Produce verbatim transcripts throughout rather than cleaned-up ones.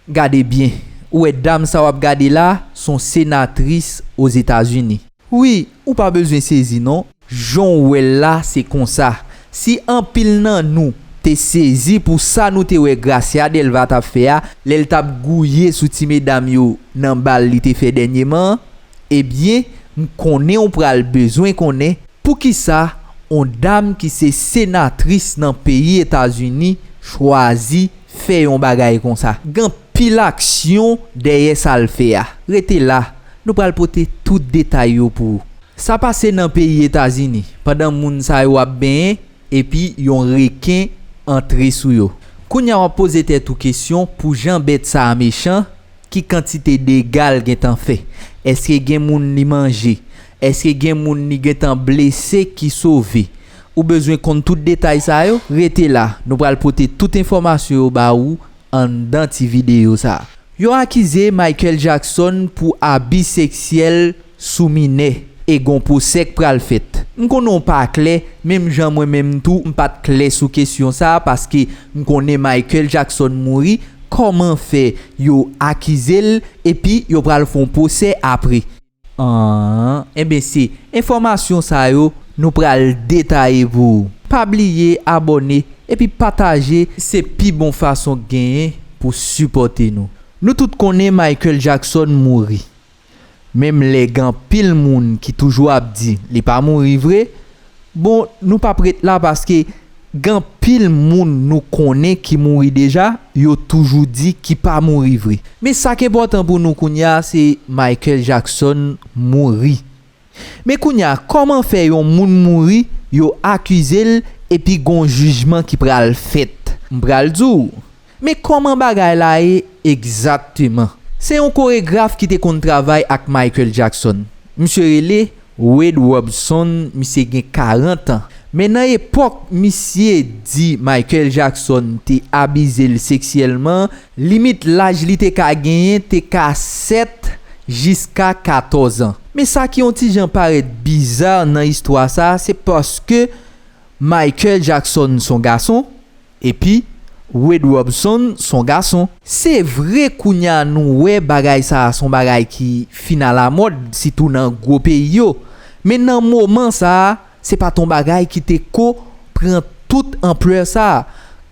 Gade byen, ou wè dam sa w ap gade la, s on senatris Ozetazini. Wi, ou pa bezwen sezi non. Jan w wè l la, se konsa. Si anpil nan nou te sezi pou sa nou te wè Gracia Delva t ap fè a, lè l t ap gouye sou ti medam yo nan bal li te fè dènyèman an, ebyen, m konnen w pral bezwen konnen poukisa on dam ki se senatris nan peyi Etazini chwazi fè yon bagay konsa. Gen anpil aksyon dèyè sa l fè a. Rete la, nou pral pote tout detay yo pou ou. Sa pase nan peyi Etazini, pandan moun sa yo ap benyen, epi yon reken antre sou yo. Kounye a w ap poze tèt ou kesyon pou jan bèt sa a mechan, ki kantite dega l gentan fè? Èske gen moun li manje? Èske gen moun li gentan blese ki sove? Ou bezwen konn tout detay sa yo? Rete la, nou pral pote tout enfòmasyon yo ba ou anndan ti videyo sa a. Yo akize Michael Jackson pou abi seksyèl sou minè e gon pwosè k pral fèt. M konnen w pa klè, menm jan mwen menm tou, m pa t klè sou kesyon sa a paske m konnen Michael Jackson mouri, kòman fè yo akize l epi yo pral fè yon pwosè apre? An, enben se enfòmasyon sa yo nou pral detaye pou ou. Pa bliye abòne epi pataje, se pi bon fason k genyen pou sipòte nou. Nou tout konnen Michael Jackson mouri. Menm lè gen anpil moun ki toujou ap di li pa mouri vre, bon, nou p ap ret la paske gen anpil moun nou konnen ki mouri deja, yo toujou di ki pa mouri vre. Men sa k enpòtan pou nou kounye a, se Michael Jackson mouri. Men kounye a, kòman fè yon moun mouri, yo akize l, epi gon jijman ki pral fèt? M pral di w. Men kòman bagay la ye egzakteman? Se yon koregraf ki te konn travay ak Michael Jackson. Misye rele Wade Robson, misye gen karant an. Men nan epòk misye di Michael Jackson te abize l seksyèlman, limit laj li te ka genyen te ka sèt jiska katòz an. Men sa ki yon ti jan parèt biza nan istwa sa, se paske Michael Jackson s on gason, epi Wade Robson s on gason. Se vre kounye a nou wè bagay sa a s on bagay ki fin alamòd, sitou nan gwo peyi yo. Men nan moman sa a, se pa t on bagay ki te ko pran tout anplè sa a.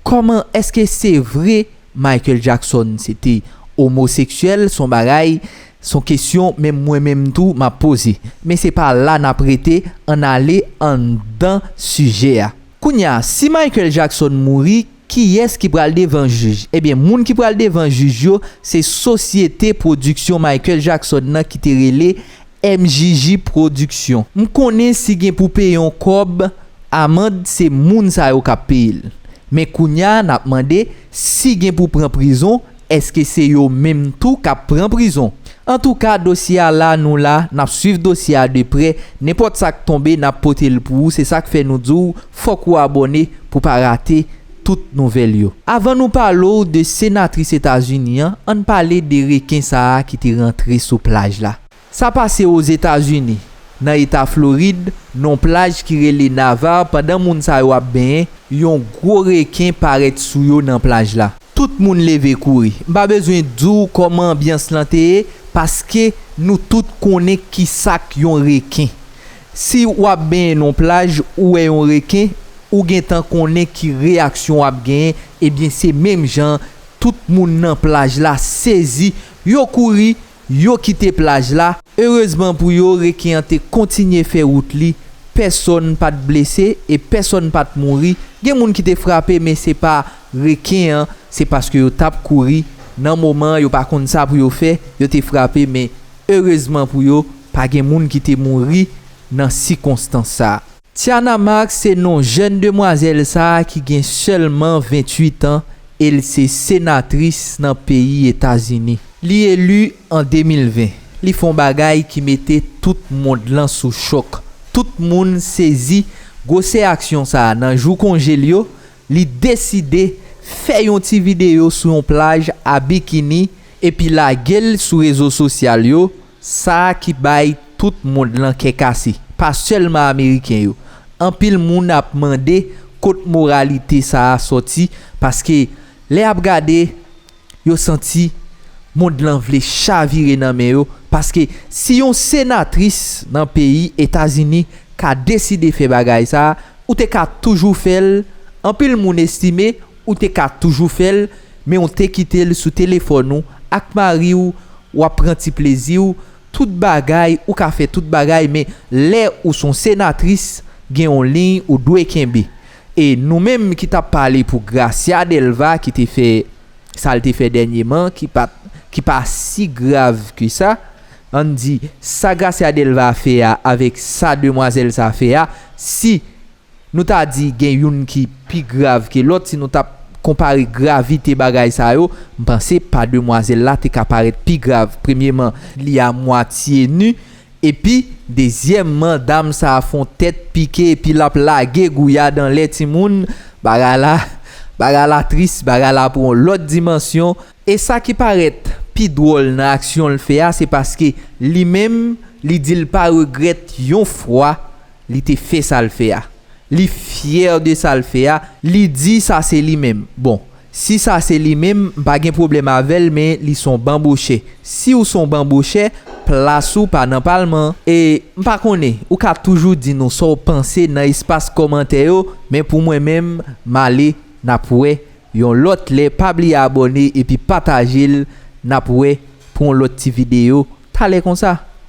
Kòman èske se vre Michael Jackson se te omoseksyèl? S on bagay, s on kesyon menm mwen menm tou m ap poze. Men se pa la n ap rete, ann ale anndan sijè a. Kounye a, si Michael Jackson mouri, kiyès ki pral devan jij? Ebyen, moun ki pral devan jij yo, se sosyete pwodiksyon Michael Jackson nan ki te rele M J J Production. M konnen si gen pou peye yon kòb amann, se moun sa yo k ap peye l. Men kounye a, n ap mande, si gen pou pran prizon, èske se yo menm tou k ap pran prizon? Antouka, dosye a la, nou la, n ap swiv dosye a de prè. Nenpòt sa k tonbe, n ap pote l pou ou. Se sa k fè nou di w, fòk ou abòne pou pa rate tout nouvèl yo. Avan nou pale w de senatris Etazini an, ann pale de reken sa a ki te rantre sou plaj la. Sa pase Ozetazini, nan eta Florid, nan yon plaj ki rele Navarre, pandan moun sa yo ap benyen, yon gwo reken parèt sou yo nan plaj la. Tout moun leve kouri. M pa bezwen di w kòman anbyans lan te ye, paske nou tout konnen ki sa k yon reken. Si w ap benyen nan yon plaj, ou wè yon reken, ou gentan konnen ki reyaksyon w ap genyen, ebyen se menm jan an, tout moun nan plaj la sezi, yo kouri, yo kite plaj la. Erezman pou yo, reken an te kontinye fè wout li, pèsonn pa t blese e pèsonn pa t mouri. Gen moun ki te frape, men se pa reken an, se paske yo t ap kouri. Nan moman an, yo pa konn sa pou yo fè, yo te frape, men erezman pou yo, pa gen moun ki te mouri nan sikonstans sa a. Tiana Marks se non jèn demwazèl sa a ki gen sèlman venntuit an e l se senatris nan peyi Etazini. Li eli an de mil ven. Li fè yon bagay ki mete tout mond lan sou chòk. Tout moun sezi gwosè aksyon sa a. Nan jou konje l yo, li deside fè yon ti videyo sou yon plaj a bikini epi lage l sou rezo sosyal yo, sa ki bay tout mond lan kè kase, pa sèlman ameriken yo. Anpil moun ap mande kot moralite sa a sòti, paske lè y ap gade, yo santi Mond lan vle chavire nan men yo, paske si yon senatris nan peyi Etazini ka deside fè bagay sa, ou te ka toujou fè l. Anpil moun estime ou te ka toujou fè l, men ou te kite l sou telefòn ou ak mari w, w ap pran ti plezi w, tout bagay, ou ka fè tout bagay, men lè ou s on senatris, gen yon liy ou dwe kenbe. E nou menm ki t ap pale pou Gracia Delva ki te fè sa l te fè dènyèman, ki pa, ki pa si grav ke sa, ann di, sa Gracia Delva fè a avèk sa demwazèl sa fè a, si nou ta di gen youn ki pi grav ke lòt, si nou t ap konpare gravite bagay sa yo, m panse pa demwazèl la te ka parèt pi grav. Premyèman, li a mwatye ni, epi, dezyèmman, dam sa a fè yon tèt pike epi l ap lage gouyad anlè timoun. Bagay la, bagay la tris, bagay la pran yon lòt dimansyon. E sa ki parèt pi dwòl nan aksyon l fè a, se paske li menm, li di l pa regrèt yon fwa li te fè sa l fè a. Li fyè de sa l fè a, li di sa se li menm. Bon, si sa se li menm, m pa gen pwoblèm avè l, men li s on banbochè. Si w s on banbochè, plas ou pa nan palman. E m pa konnen, ou ka toujou di nou sa w panse nan espas kòmantè yo, men pou mwen menm, m ale, n ap wè yon lòt lè. Pa bliye abòne epi pataje l, n ap wè pou yon lòt ti videyo talè konsa.